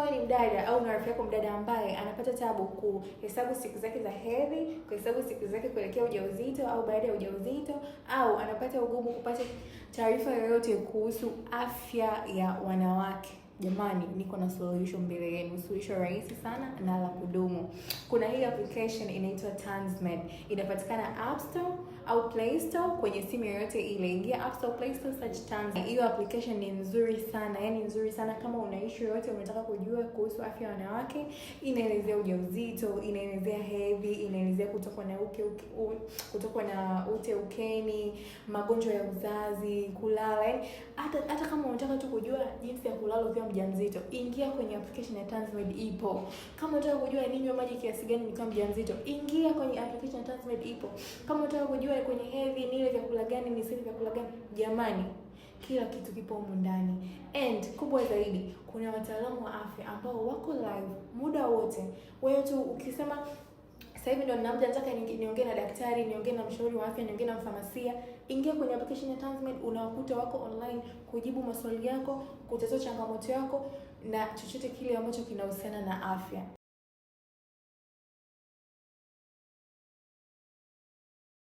Kama ni mdada au na rafiki yako mdada ambaye anapata tabu kuhesabu siku zake za hedhi, kuhesabu siku zake kuelekea ujauzito au baada ya ujauzito, au anapata ugumu kupata taarifa yoyote kuhusu afya ya wanawake, jamani, niko na suluhisho mbele yenu, suluhisho rahisi sana na la kudumu. Kuna hii application inaitwa Tanzmed, inapatikana App Store au Play Store kwenye simu yoyote ile. Ingia App Store, Play Store, search Tanzmed. Hiyo application ni nzuri sana, yani nzuri sana. Kama una issue yoyote unataka kujua kuhusu afya ya wanawake, inaelezea ujauzito, inaelezea hedhi, inaelezea kutokwa na uke, uke, kutokwa na ute ukeni, magonjwa ya uzazi, kulala, yani hata kama unataka tu kujua jinsi ya kulala ukiwa mjamzito, ingia kwenye application ya Tanzmed ipo. Kama unataka kujua ninywe maji kiasi gani nikiwa mjamzito, ingia kwenye application ya Tanzmed ipo. Kama unataka kujua kwenye hedhi nile vyakula gani, nisile vyakula gani, jamani, kila kitu kipo humu ndani. And kubwa zaidi, kuna wataalamu wa afya ambao wako live muda wote. Wewe tu ukisema sasa hivi ndo nina muda, nataka niongee na daktari, niongee na mshauri wa afya, niongee na mfamasia, ingia kwenye application ya Tanzmed, unawakuta wako online kujibu maswali yako, kutatua changamoto yako na chochote kile ambacho kinahusiana na afya.